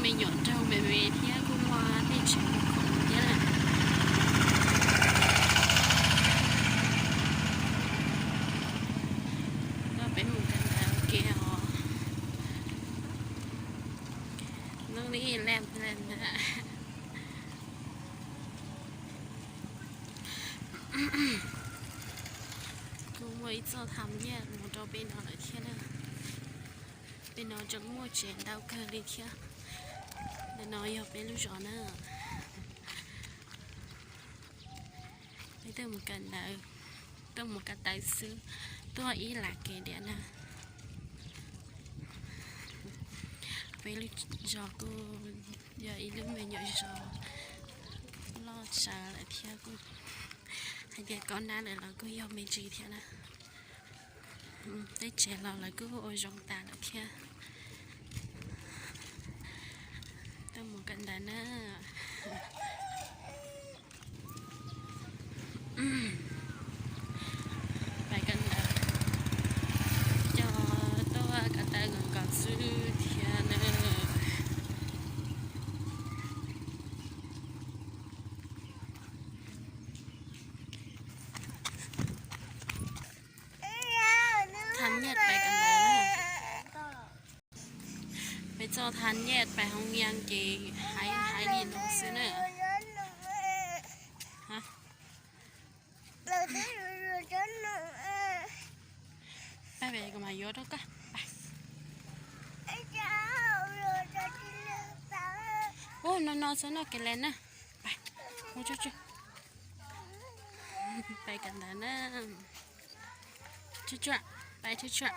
Me nyuam nraug me me thiab kuj muaj tej tsev khoom thiab lawm. Koj peb mus kawm ntawv ua ke os. Hnub no lem lem na. Kuj muaj ib txoj tham nyiaj mus rau peb no lawm thiab na. Peb no tseem muaj tsev ntau kawg li thiab. Ntawm no yog peb lub zos na. Peb tuaj mus kawm ntawv, tuaj mus ko taw xwb, tuaj ib lam kev diam na. Peb lub zos kuj yog ib lub me nyuam zos loj tsawv lawm thiab, kuj hais tias kaub nab lawm los kuj yog me ntsis thiab na. Tej tsev los lawv kuj ua zoo tas lawm thiab. Tuaj mus kawm ntawv na. Pais kawm ntawv, coj tuaj ko taw nkaus nkaus xwb thiab na. Tham nyiaj pais kawm ntawv na. Peb txoj tham nyiaj pais hoo yas ces hais hais li no xwb na. Pab, kuv mam yuav rau koj. Ub, no no xwb no, kev le na. Pais, mus tsuag tsuag. Pais kawm ntawv na. Tsuag tsuag, pais tsuag tsuag.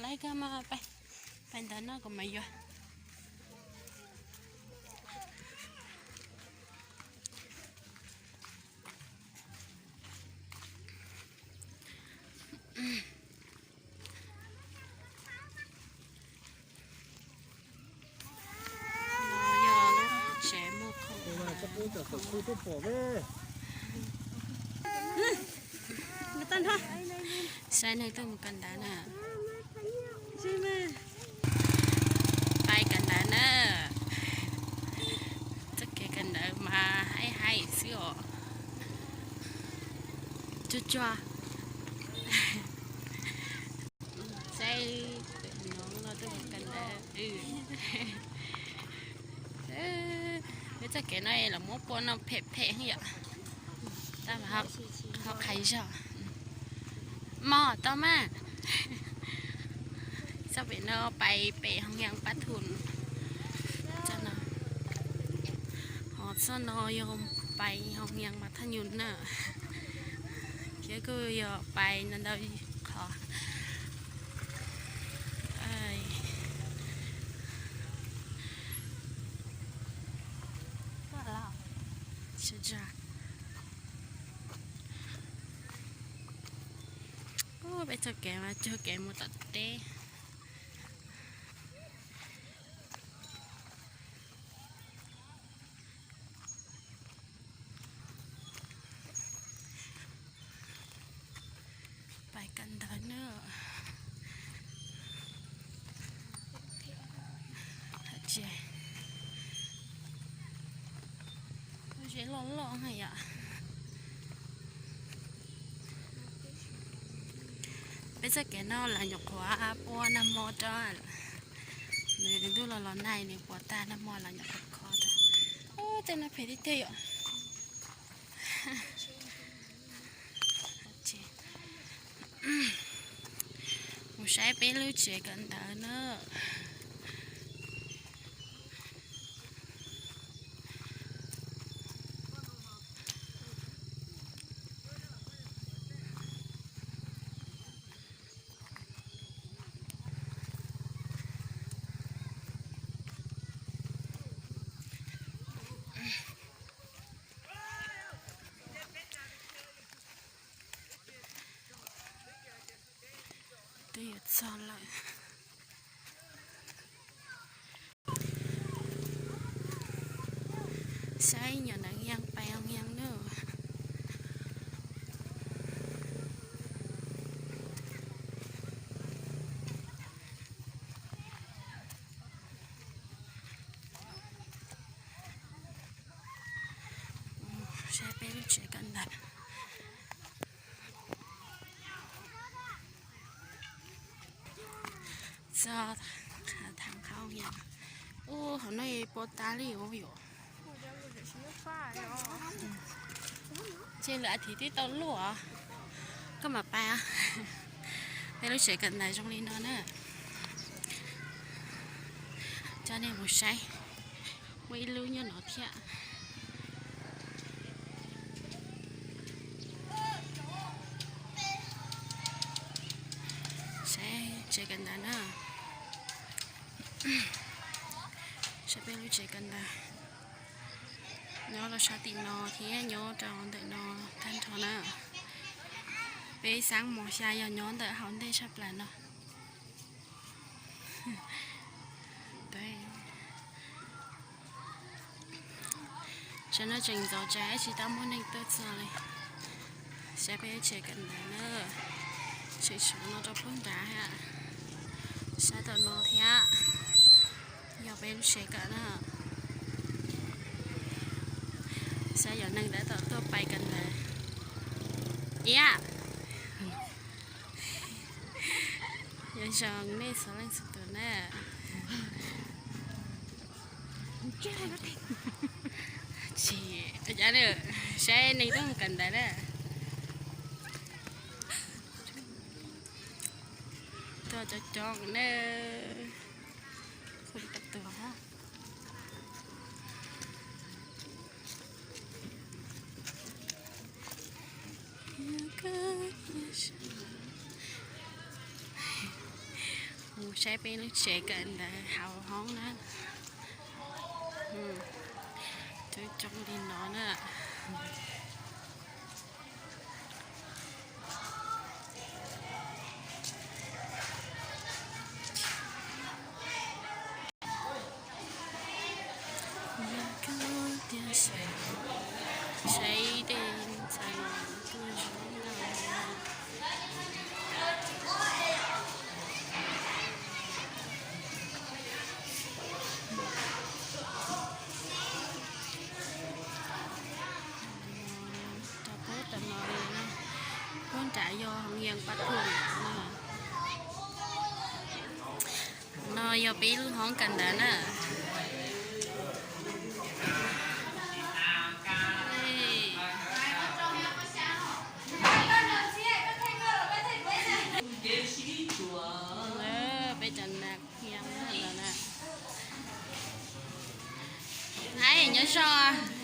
Laiv koj mas, pais, pais ntawv no kuv mam yuav. No yog lub tsev muag khoom. Saib neeg tuaj mus kawm ntawv na. Pais kawm ntawv na. Txoj kev kawm ntawv mas haib haib xwb os. Tsuag tsuag. Saib no los tuaj mus kawm ntawv. Peb txoj kev no los muab pua no phem phem yom. Tab mas ho qhais zog. Mos tau mas. Txoj pem no pais pem hoo yas pab thum. Ho txoj no yog pais hoo yas mas thaj nyum na. Thiab kuj yog pais ntau ntau qhov. Peb txoj kev mas cog kev mus tom teb. Pais kawm ntawv na. Tsev, tsev loj loj na yom. Peb txoj kev no los nyuam qhuav pua nag hmo rau, nws ntuj los los nag nws puas tag, nag hmo los nyuam qhuav kho rau. Tej no phem tiag tiag yom. Mus saib peb lub tsev kawm ntawv na. Twb yuav txog lawm. Saib nyuam neev yeej pais oo yeej nawb. Saib peb lub tsev kawm ntawv. Txog thaum qhov yog, ub, hauv no puas tas li ua yuav. Ntshe lwm athiv twb tau luaj. Koj mam pais. Peb lub tsev kawm ntawv zoo li no na. Coj nej mus saib. Muaj ib lub nyob no thiab. Saib tsev kawm ntawv na. Saib peb lub tsev kawm ntawv. Nyob rau sab tim no thiab nyob rau ntawm no tag nrho na. Peb xab mos xya yog nyob ntawm hauv ntej tshaj plaws no. Tam no tseem ntxov tsawv tsis tau muaj neeg tuaj txog li. Saib peb tsev kawm ntawv na. Tseem sawv no rau pub nrad thiab. Sab tom no thiab yog peb lub tsev kawm na. Saib yog neeg tab tom tuaj pais kawm ntawv. Iab, nyob zoo nej txhua leej txhua tus na. Tsis, saib neeg tuaj mus kawm ntawv na. Tuaj coob coob na. Mus saib peb lub tsev kawm ntawv hauv hoob na. Coob coob li no na. Saib tej ntxhais no tuaj zov nkauj. Rau pub tam no li na, pub nram yog hoo yees pab pum na. No yog peb lub hoob kawm ntawv na. Peb cov nas yees na. Hais nyob zoo.